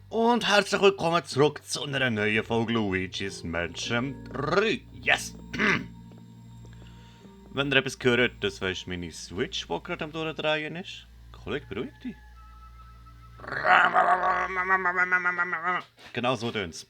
Und herzlich willkommen zurück zu einer neuen Folge Luigi's Mansion 3. Yes! Wenn ihr etwas hört, das ist meine Switch, die gerade am Durchdrehen ist. Kollege, beruhig dich. Genau so tönt's.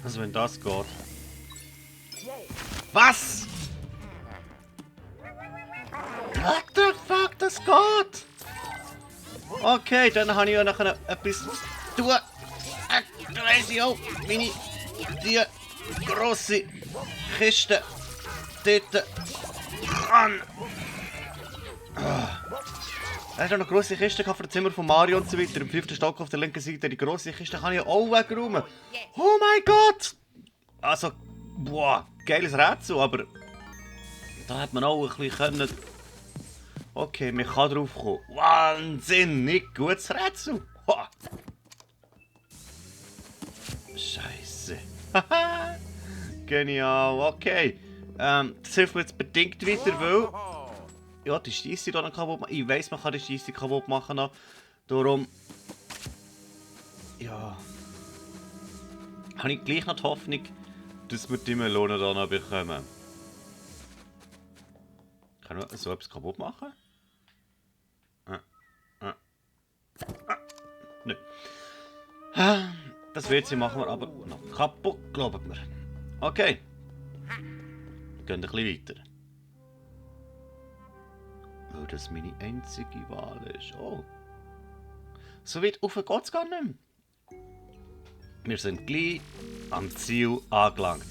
Also wenn das geht. Was? What the fuck, das geht? Okay, dann habe ich ja nachher etwas zu tun. Da weiss ich auch, meine die grosse Kiste dort an. Er hat noch eine grosse Kiste für das Zimmer von Mario und so weiter. Im 5. Stock auf der linken Seite. Die grosse Kiste kann ich auch wegräumen. Oh mein Gott! Also, boah, geiles Rätsel, aber da hat man auch ein bisschen können. Okay, man kann drauf kommen. Wahnsinnig gutes Rätsel. Ho. Scheiße. Haha. Genial, okay. Das hilft mir jetzt bedingt weiter, weil ja, die Scheisse hier noch kaputt machen. Ich weiss, man kann die Scheisse kaputt machen noch. Darum ja, habe ich gleich noch die Hoffnung, dass wir die Melone hier noch bekommen. Kann man so etwas kaputt machen? Nein. Das WC machen wir aber noch kaputt, glauben wir. Okay. Gehen ein bisschen weiter. Weil das meine einzige Wahl ist. Oh. So weit rauf geht es gar nicht mehr. Wir sind gleich am Ziel angelangt.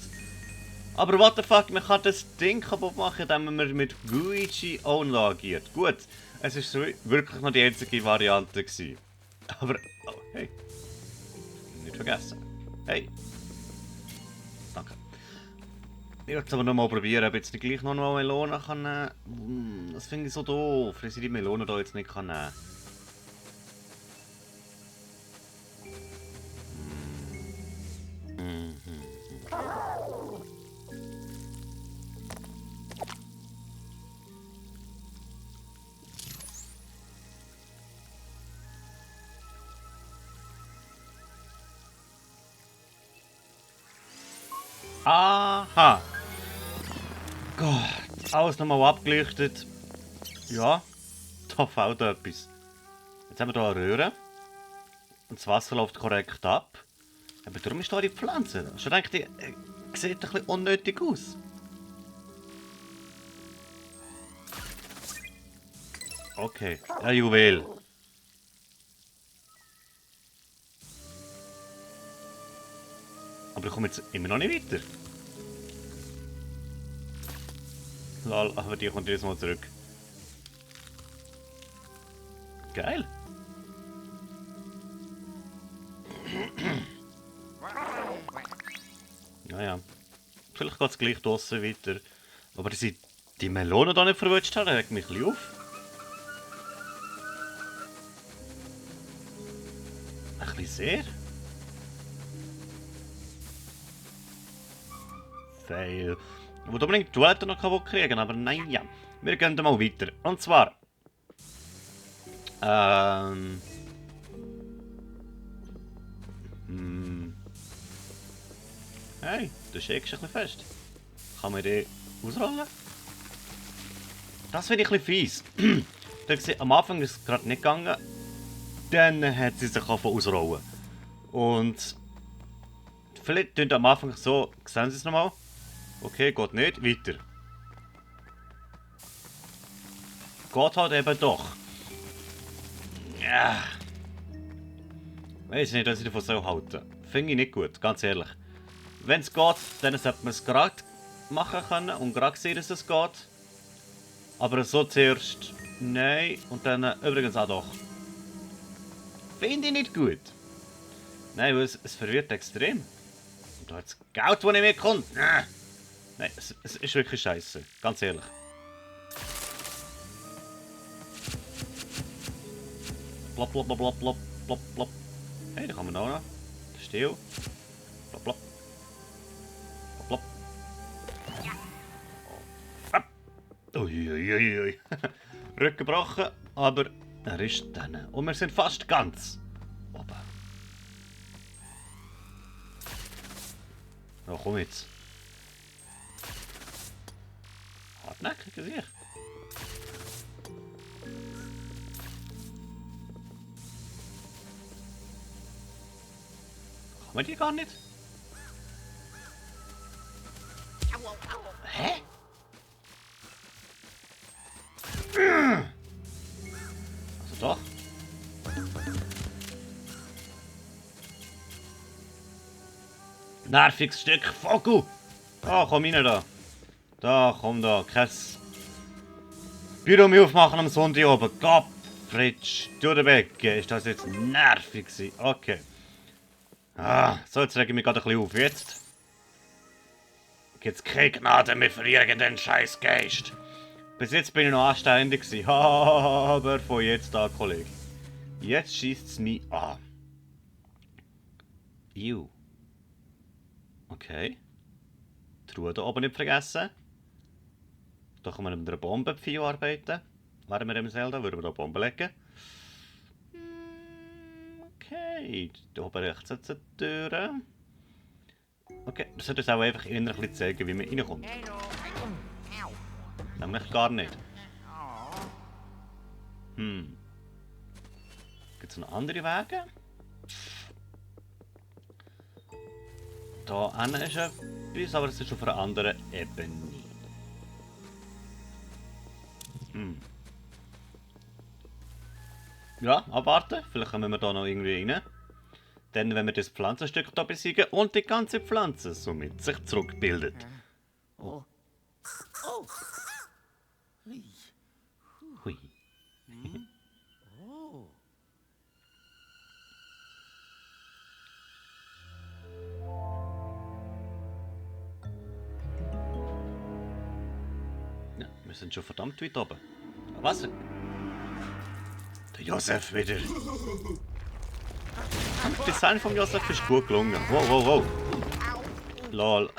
Aber what the fuck, man kann das Ding kaputt machen, indem man mit Luigi auch noch agiert. Gut, es war so wirklich noch die einzige Variante gewesen. Aber, oh, hey. Nicht vergessen. Hey. Danke. Ich werde es aber noch mal probieren, ob ich jetzt nicht gleich noch eine Melone kann nehmen. Das finde ich so doof, dass ich die Melone hier jetzt nicht kann nehmen. Aha! Gott, alles nochmal abgelichtet. Ja, da fällt etwas. Jetzt haben wir hier eine Röhre. Und das Wasser läuft korrekt ab. Aber darum ist da die Pflanze. Schon denke die sieht ein bisschen unnötig aus. Okay, ein Juwel. Aber ich komme jetzt immer noch nicht weiter. Lol, aber die kommt jedes Mal zurück. Geil. Naja. Vielleicht geht es gleich draussen weiter. Aber dass ich die Melone da nicht verwünscht habe, regt mich ein bisschen auf. Ein bisschen sehr. Fail. Ich wollte unbedingt die Toilette noch kaputt kriegen, aber nein, ja. Wir gehen mal weiter. Und zwar... Hey, der Shake ist ein bisschen fest. Kann man den ausrollen? Das finde ich ein bisschen fies. Am Anfang ist es gerade nicht gegangen. Dann hat sie sich ausrollen. Und vielleicht tun am Anfang so, sehen Sie es nochmal? Okay, geht nicht, weiter. Geht halt eben doch. Ja. Weiß nicht, dass ich davon so halte. Finde ich nicht gut, ganz ehrlich. Wenn es geht, dann sollte man es gerade machen können und gerade sehen, dass es geht. Aber so zuerst nein und dann übrigens auch doch. Finde ich nicht gut. Nein, weil es verwirrt extrem. Und da hat das Geld, das nicht mehr kommt. Nein, es ist wirklich scheiße. Ganz ehrlich. Plop, plop, plop, plop, plop, plop, plop. Hey, da kann man auch noch. Still. Plop, plop. Plop, plop. Ab. Uiuiui. Rücken gebrochen, aber er ist dann. Und wir sind fast ganz oben. Ja, komm jetzt. Hartnäckig, sicher. Kann man die gar nicht? Hä? Also doch. Nerviges Stück Vogel! Da, komm rein da. Da, komm da. Kein Büro mehr aufmachen am Sonntag oben. Gottfried Studebecken. Ist das jetzt nervig gewesen? Okay. So, jetzt rege ich mich gerade ein bisschen auf. Jetzt gibt's keine Gnade mehr für irgendeinen Scheißgeist. Bis jetzt bin ich noch anständig gewesen. Aber von jetzt an, Kollege. Jetzt schießt es mich an. Ew. Okay. Die Ruhe hier oben nicht vergessen. Da können wir mit einer Bombe arbeiten. Wären wir im Zelda, würden wir hier Bomben legen. Okay, hier oben rechts jetzt eine Tür. Okay, das sollte uns auch einfach innerlich zeigen, wie man reinkommt. Nämlich gar nicht. Gibt es noch andere Wege? Da hinten ist etwas, aber es ist auf einer anderen Ebene. Ja, abwarten. Vielleicht kommen wir da noch irgendwie rein. Dann, wenn wir das Pflanzenstück hier besiegen und die ganze Pflanze somit sich zurückbildet. Oh. Hui. Ja, wir sind schon verdammt weit oben. Was? Der Josef wieder. Das Design von Josef ist gut gelungen. Wow, wow, wow. Lol.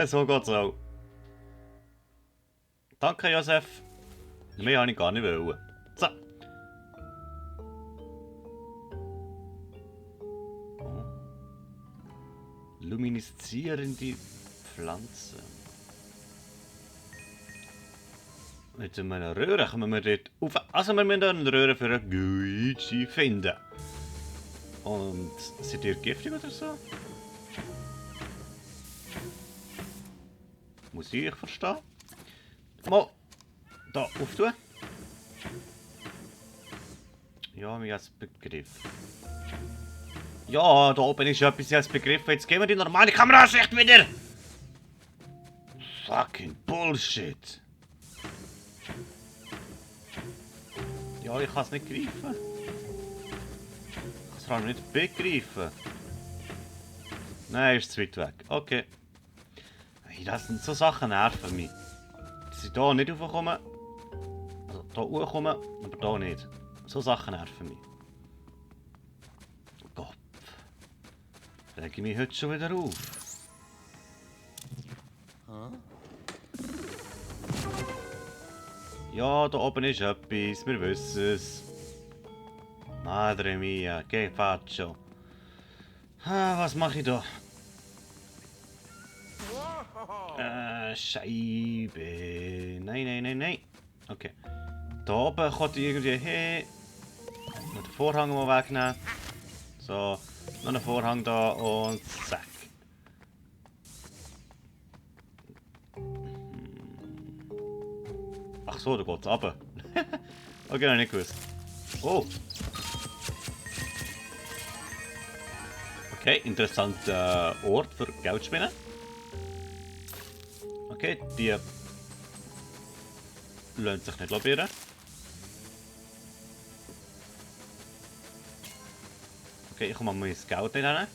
So geht's auch. Danke, Josef. Mehr habe ich gar nicht wollen. So. Oh. Lumineszierende Pflanzen. Mit einer Röhre können wir dort auf. Also wir müssen eine Röhre für eine Gucci finden. Und sind die giftig oder so? Muss ich verstehen? Mal da auftun. Ja, mir als Begriff. Ja, da oben ist etwas als Begriff. Jetzt gehen wir die normale Kameraansicht wieder. Fucking Bullshit. Ja, ich kann es nicht greifen. Ich kann es auch nicht begreifen. Nein, ist zu weit weg. Okay. Hey, das sind so Sachen nerven mich. Dass ich hier nicht raufkomme. Also hier hochkomme, aber hier nicht. So Sachen nerven mich. Gott. Reg ich mich heute schon wieder auf. Ja, da oben ist etwas, wir wissen es. Madre mia, che faccio? Was mache ich da? Scheibe. Nein, nein, nein, nein. Okay. Da oben kommt irgendwie hin. Ich muss den Vorhang mal wegnehmen. So, noch einen Vorhang da und zack. Ach so, da geht's runter. Okay, noch nicht gewusst. Oh. Okay, interessanter Ort für Geldspinnen. Okay, die lohnt sich nicht lobbyieren. Okay, ich komme mal mein Geld nicht hin.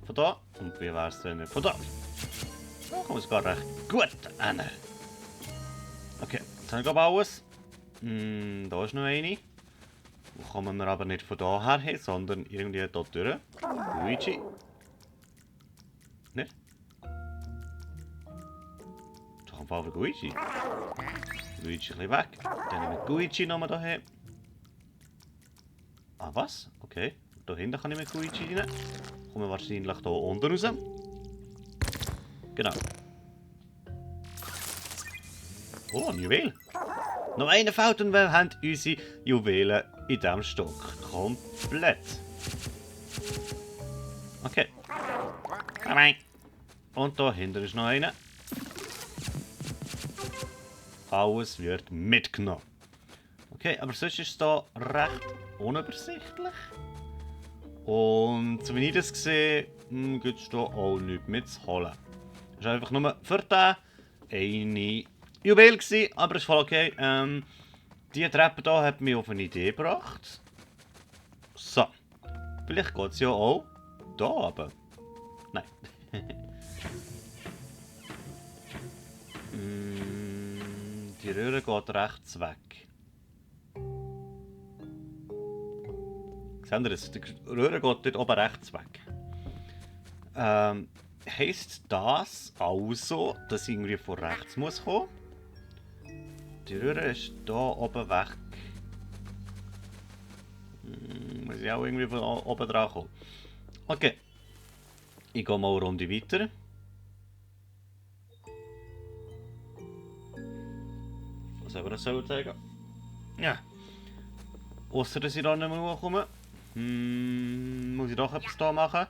Von da. Und wie wäre es denn von da? Da kommen wir sogar recht gut hin. Okay, jetzt habe ich glaube alles. Da ist noch eine. Wo kommen wir aber nicht von da her, sondern irgendwie da durch. Luigi. Nicht? Da kommt einfach Luigi. Luigi ein bisschen weg. Dann nehmen wir Luigi nochmal daher. Ah, was? Okay. Da hinten kann ich mit Luigi rein. Kommen wir wahrscheinlich hier unten raus. Genau. Oh, ein Juwel. Noch eine fällt und wir haben unsere Juwelen in diesem Stock. Komplett. Okay. Und da hinten ist noch einer. Alles wird mitgenommen. Okay, aber sonst ist es hier recht unübersichtlich. Und so wie ich das sehe, gibt es hier auch nichts mehr zu holen. Es war einfach nur für den eine Juwel, aber es ist voll okay. Die Treppe hier hat mich auf eine Idee gebracht. So. Vielleicht geht es ja auch hier runter. Nein. Die Röhre geht rechts weg. Seht ihr das? Die Röhre geht dort oben rechts weg. Heisst das also, dass ich irgendwie von rechts muss kommen? Die Röhre ist hier oben weg. Muss ich auch irgendwie von oben dran kommen. Okay. Ich gehe mal eine Runde weiter. Was haben wir das sagen? Ja. Ausser dass ich da nicht mehr hochkomme. Muss ich doch etwas da machen?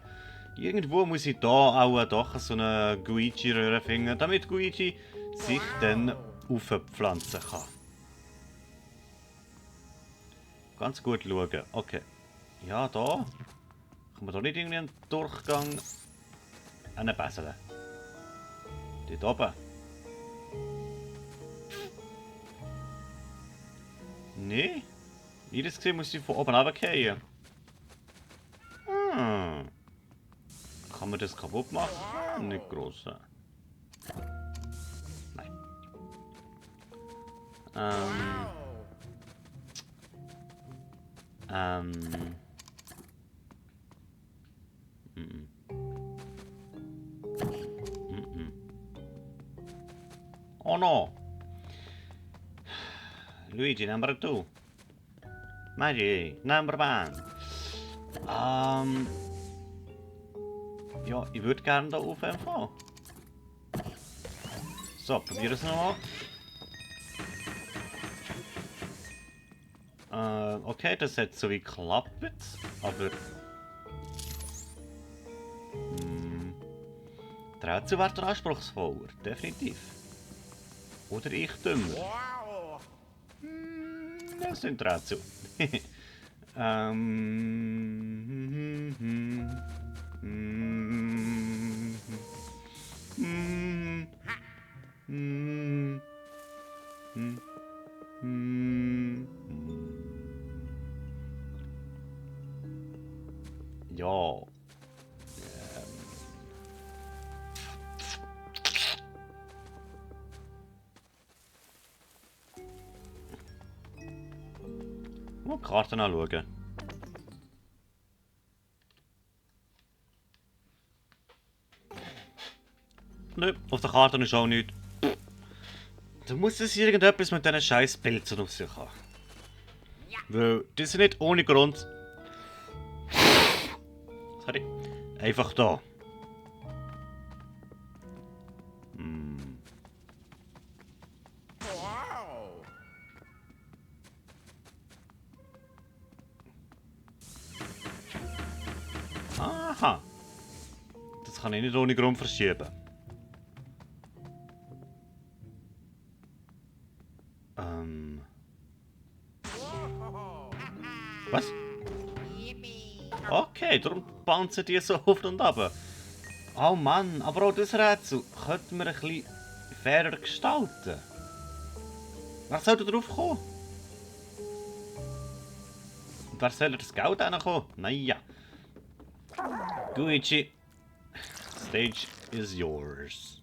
Irgendwo muss ich da auch doch so eine Guigi-Röhre finden, damit Guigi sich dann aufpflanzen kann. Ganz gut schauen. Okay. Ja, da. Kann man da nicht irgendwie einen Durchgang bessern? Dort oben. Nee. Wie ich das gesehen, muss ich von oben runterfallen. Kann man das kaputt machen? Nicht groß. Nein. Oh no! Luigi, number 2. Maggi, number 1. Ja, ich würde gerne da auffahren. So, probieren wir es nochmal. Okay, das hat so wie geklappt, aber... Die Rätsel werden anspruchsvoller, definitiv. Oder ich dümmer. Das sind Rätsel. Ja. Mal die Karten anschauen. Nö, auf der Karte ist auch nichts. Da muss es irgendetwas mit diesen scheiß Pilzen auf sich haben. Weil die sind nicht ohne Grund. Sorry. Einfach da. Aha. Das kann ich nicht ohne Grund verschieben. Was? Okay, darum bouncen die so auf und ab. Oh Mann, aber auch das Rätsel könnten wir ein bisschen fairer gestalten. Wer soll da drauf kommen? Und wer soll das Geld hinkommen? Naja. Guici. stage is yours.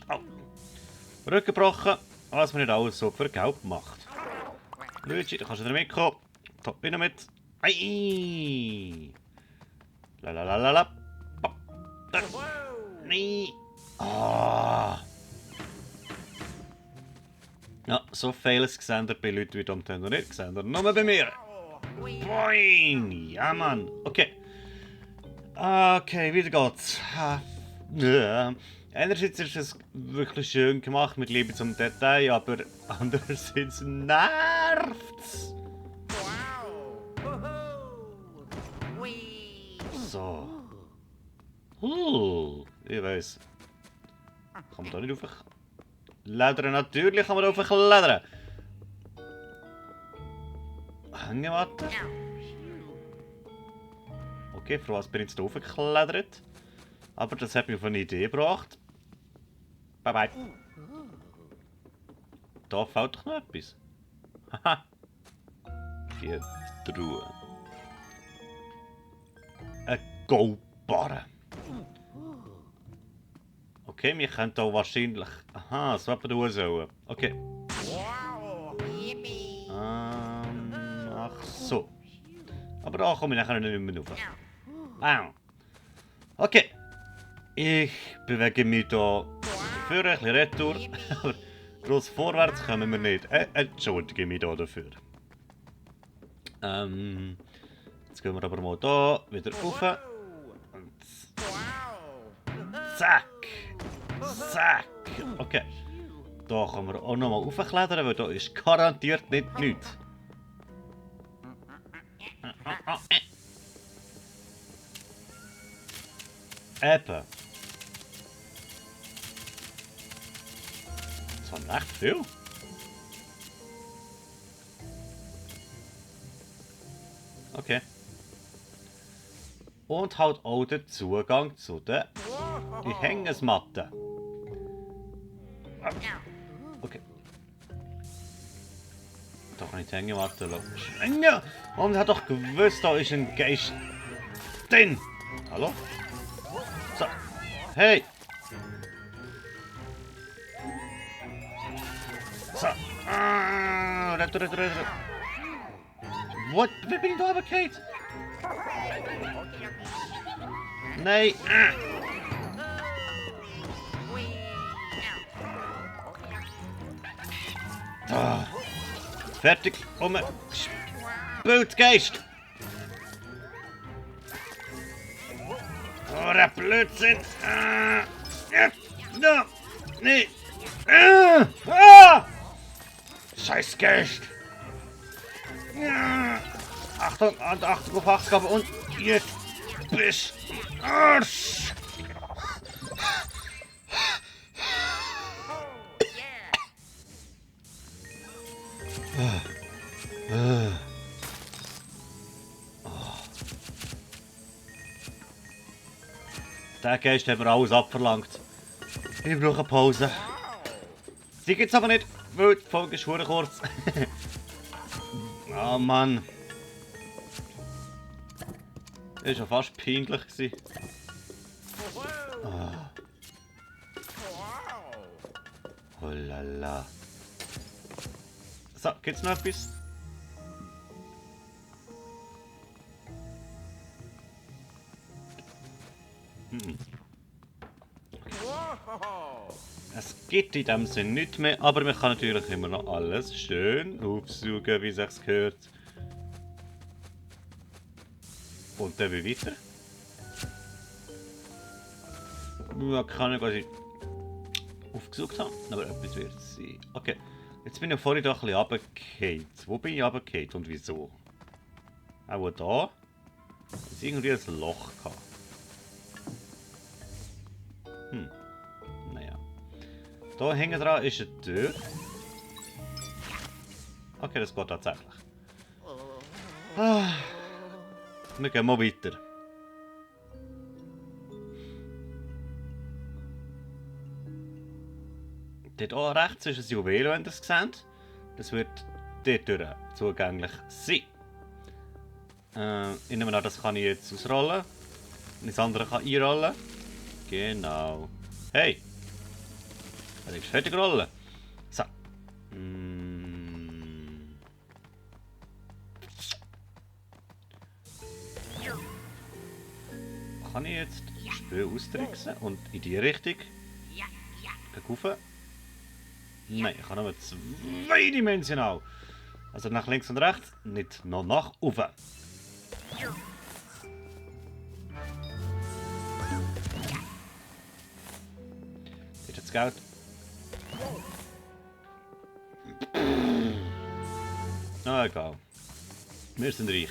Oh. Rücken gebrochen, was man nicht alles so für Geld macht. Luigi, da kannst du wieder mitkommen. Top, bin mit. Ei! Lalalala. Nein! Ah! Ja, so Fails gesehen bei Leuten wie Tom Tender nicht gesehen, nur bei mir. Boing! Ja, Mann. Okay. Okay, wieder geht's. Ja. Einerseits ist es wirklich schön gemacht mit Liebe zum Detail, aber andererseits nervt's. So. Ich weiss. Kann man da nicht aufklettern? Natürlich kann man da aufklettern. Hängematte? Okay, für was bin ich jetzt aufgeklettert? Aber das hat mich auf eine Idee gebracht. Bye bye. Da fällt doch noch etwas. Haha. Die Truhe. Eine Goldbarre. Okay, wir können hier wahrscheinlich... Aha, so etwa tun sollen. Okay. Ach so. Aber da komme ich nachher nicht mehr rauf. Wow. Okay. Ich bewege mich hier für ein bisschen retour. Aber gross vorwärts kommen wir nicht. Entschuldige mich hier dafür. Jetzt gehen wir aber mal hier wieder rauf. Und zack. Zack. Okay. Da können wir auch noch mal raufklettern, weil da ist garantiert nicht nichts. Eben. Das waren echt viel. Okay. Und halt auch den Zugang zu den Hängematten. Okay. Da kann ich die Hängematte schwingen. Und hat doch gewusst, da ist ein Geist drin. Hallo? So. Hey! So. Rette. What? Wie bin ich da runtergefallen? Nein. Ah. Fertig. Blutgeist. Oh, der Blödsinn. No. Nee. Scheiß Geist. Achtung, und Achtung auf Achtung und jetzt bist Arsch. Der Geist hat mir alles abverlangt. Ich brauche eine Pause. Sie gibt's aber nicht, weil die Folge ist verdammt kurz. Oh Mann. Das war schon fast peinlich. Oh la la. So, gibt's noch etwas? Es gibt in dem Sinn nichts mehr, aber man kann natürlich immer noch alles schön aufsuchen, wie es sich gehört. Und dann wie weiter. Ja, kann ich quasi aufgesucht haben, aber etwas wird es sein. Okay, jetzt bin ich vorhin da ein bisschen runtergefallen. Wo bin ich runtergefallen und wieso? Auch da? Es ist irgendwie ein Loch gehabt. Naja. Da hinten dran ist eine Tür. Okay, das geht tatsächlich. Wir gehen mal weiter. Dort rechts ist ein Juwel, wenn ihr es seht. Das wird dort durch zugänglich sein. Ich nehme an, das kann ich jetzt ausrollen. Und das andere kann einrollen. Genau. Hey! Er ist fertig rollen. So. Kann ich jetzt das Spiel austricksen und in die Richtung? Rauf? Nein, ich kann nur zweidimensional. Also nach links und rechts, nicht noch nach oben. Ist jetzt Geld? Na egal. Wir sind reich.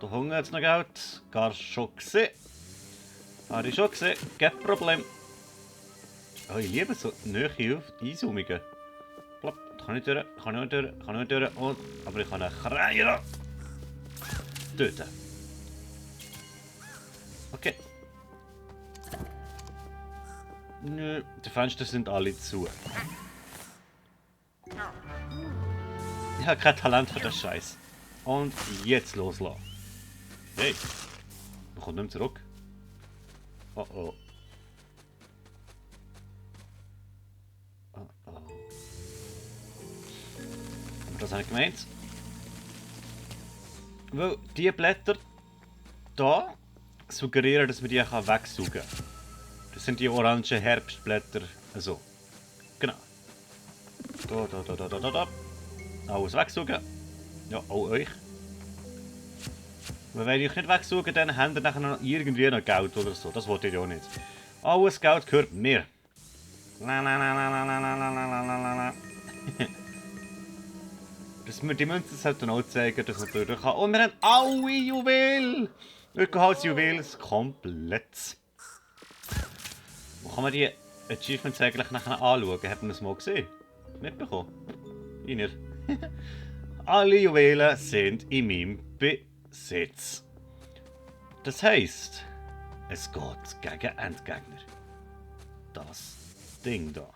Der Hunger hat noch Geld. Gar schon gesehen. Habe ich schon gesehen. Kein Problem. Oh, ich liebe so nahe Einzoomungen. Kann ich durch, kann ich durch, kann ich durch. Und, aber ich kann einen Kreier töten. Okay. Nö, die Fenster sind alle zu. Ich habe kein Talent für das Scheiß. Und jetzt loslassen. Hey, man kommt nicht mehr zurück. Oh oh. Oh oh. Aber das habe ich gemeint. Weil diese Blätter hier suggerieren, dass man die wegsaugen kann. Das sind die orangen Herbstblätter. Also. Genau. Da. Alles wegsaugen. Ja, auch euch. Weil wenn ich nicht wegsaugen, dann habt ihr nachher noch irgendwie noch Geld oder so. Das wollt ihr ja auch nicht. Alles Geld gehört mir. Die Münzen sollten auch zeigen, dass man durch kann. Und wir haben alle Juwelen! Ökohaus-Juwelen komplett. Wo kann man die Achievements eigentlich nachher anschauen? Hat man das mal gesehen? Mitbekommen? Ich nicht. Alle Juwelen sind in meinem Besitz. Das heisst, es geht gegen Endgegner. Das Ding da.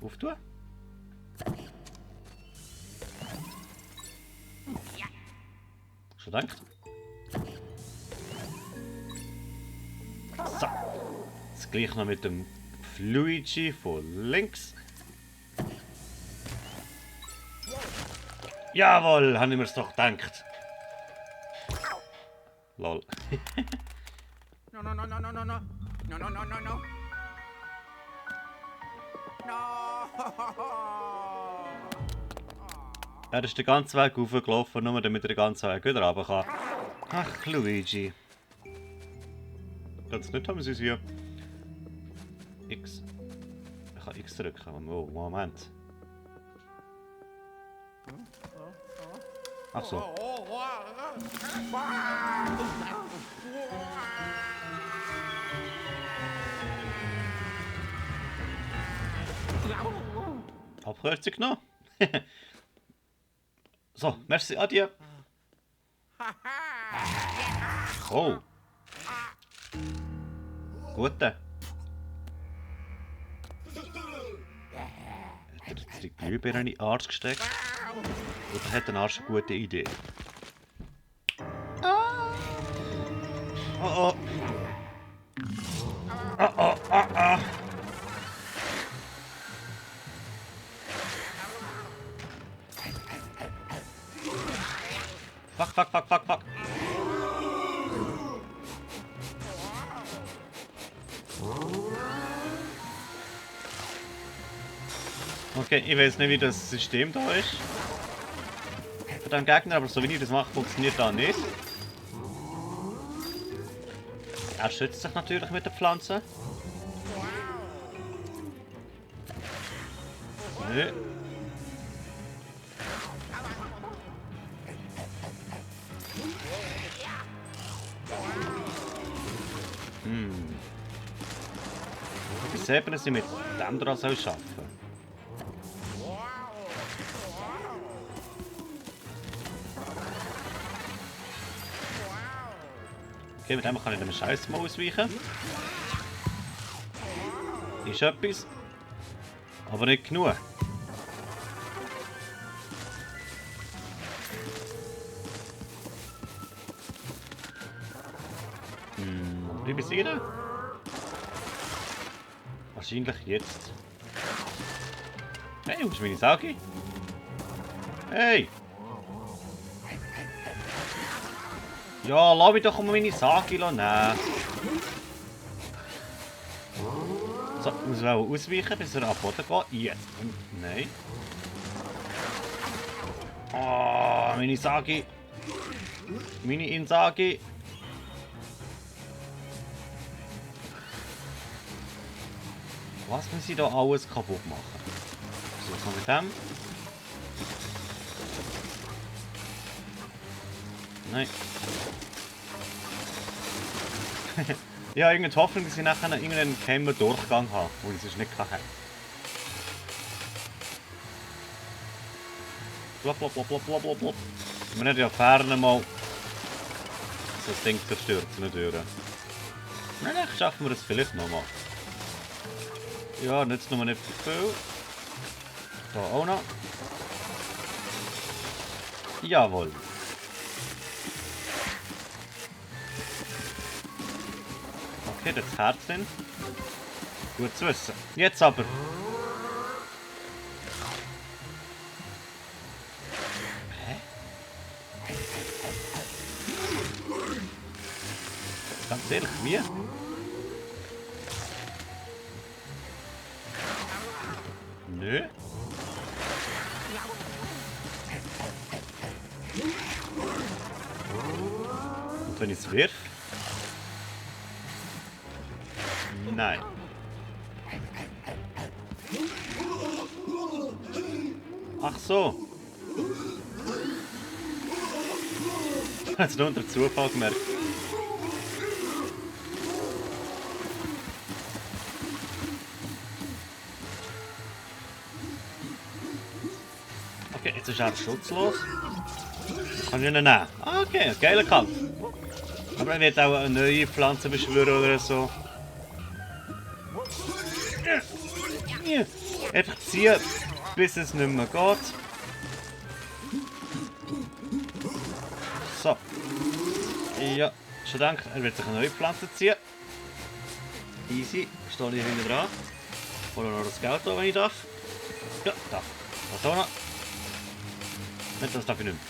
Auftun? Schon gedacht? So. Jetzt gleich noch mit dem Luigi von links. Jawohl, habe ich mir's doch gedacht. Lol. No. No. Er ist den ganzen Weg hochgelaufen, nur damit er den ganzen Weg wieder runter kann. Ach, Luigi. Ganz nicht haben sie es hier. X. Ich kann X drücken. Oh, Moment. Ach so. Abkürzung noch. So, merci, adieu. Oh. Gute. Hat er jetzt die Glühbirne in den Arsch gesteckt? Oder hat der Arsch eine gute Idee? Oh. Oh. Fuck. Okay, ich weiß nicht, wie das System da ist. Für den Gegner, aber so wie ich das mache, funktioniert da nicht. Er schützt sich natürlich mit der Pflanze. Nö. Ich sehe, dass ich mit dem dran arbeiten soll. Okay, mit dem kann ich dem Scheiß mal ausweichen. Ist etwas. Aber nicht genug. Wie besiegen? Wahrscheinlich jetzt. Hey, wo ist meine Sagi? Hey! Ja, lass mich doch mal meine Sagi nehmen. So, ich muss auch ausweichen, bis er ab Boden geht. Jetzt. Nein. Oh, meine Sagi. Meine Insagi. Was muss ich da alles kaputt machen? So, was mit dem? Nein. Ja, irgendeine Hoffnung, dass ich nachher irgendeinen geheimen Durchgang habe, wo ich es nicht kann. Blop, blop, blop, blop, blop, blop, blop. Wir haben ja Ferne mal so das Ding zerstört, nicht durch. Nein, dann schaffen wir das vielleicht nochmal. Ja, nützt noch nicht viel. Da auch noch. Jawohl. Okay, das Herz sind. Gut zu wissen. Jetzt aber. Hä? Ganz ehrlich, wie? Nö. Und wenn ich es wirf? Nein. Ach so. Hast du nur unter Zufall gemerkt? Okay, jetzt ist er schutzlos. Kann ich ihn nehmen? Ah, okay, geiler Kampf. Aber er wird auch eine neue Pflanze beschwören oder so. Einfach ziehen, bis es nicht mehr geht. So. Ja, schon dank. Er wird sich eine neue Pflanze ziehen. Easy. Stehe ich hinten dran. Hole noch das Geld da, wenn ich darf. Ja, darf. Das auch noch. Nicht, das darf ich nicht mehr.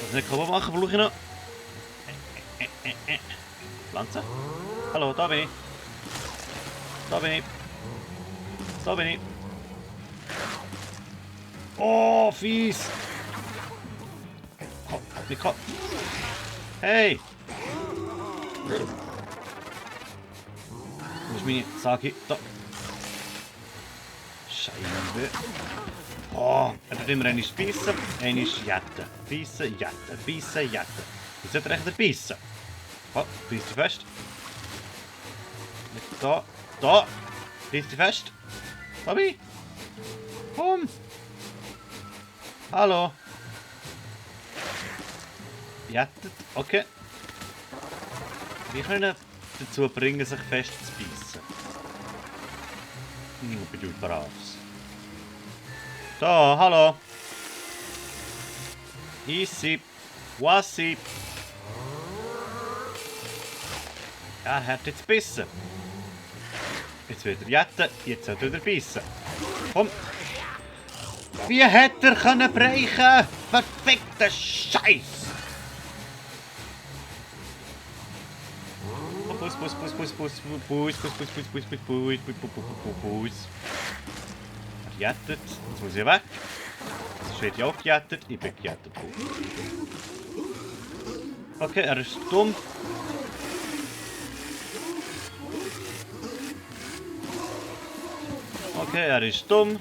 Das nicht kaputt machen, brauche ich noch. Pflanze. Hallo, da bin ich. Da bin ich. Da bin ich. Oh, fies. Oh, ich kann. Hey. Wo ist meine Sagi? Da. Scheibe. Oh, er tut immer eine beißen, eine jetten. Beißen, jetten, beißen, jetten. Jetzt sollte er echt beißen. Oh, beißt du fest? Da, da. Beißt du fest? Da bin ich. Komm. Hallo. Jettet, okay. Wir können dazu bringen, sich fest zu beißen. Bin du braves. Da, hallo. Easy. Wassi. Er hat jetzt bissen. Jetzt wird er jetten, jetzt hat er wieder bissen. Komm. Wie hätte er können brechen? Verfickter Scheiß! Bus, Bus, Bus, Bus, Bus, Bus, Bus, Bus, Bus, Bus, Bus, Bus, Bus, Bus, Bus. Er jettet, jetzt muss ich weg. Jetzt wird ja auch gejettet, ich bin gejettet. Okay, er ist dumm. Okay, er ist dumm.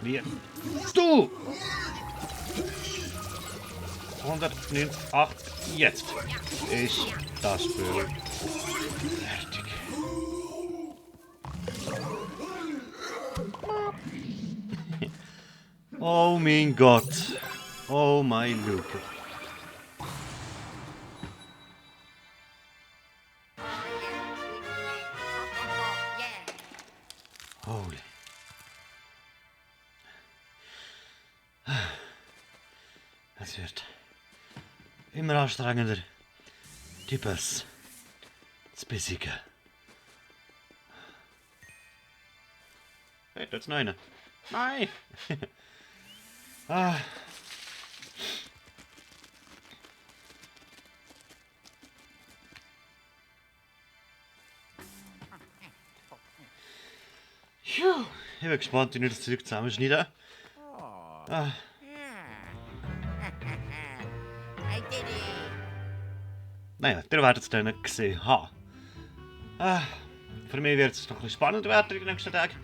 Wie? Du! 190, 80, jetzt ist das Spiel fertig. Oh mein Gott. Oh mein Luke. wird immer anstrengender, die Boss zu besiegen. Hey, da ist noch einer. Nein! Ah. Puh. Ich bin gespannt, wie ich das Zeug zusammenschneide. Ah. I did it. Naja, ihr werdet es dann gesehen haben. Ah. Für mich wird es noch ein bisschen spannend werden in den nächsten Tagen.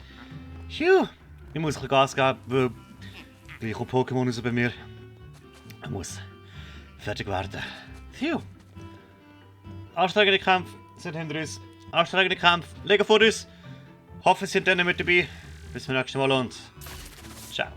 Phew. Ich muss ein bisschen Gas geben, weil gleich kommt Pokémon raus bei mir. Ich muss fertig werden. Phew. Anstrengende Kämpfe sind hinter uns. Anstrengende Kämpfe liegen vor uns. Hoffe, Sie sind dann mit dabei. Bis zum nächsten Mal und ciao.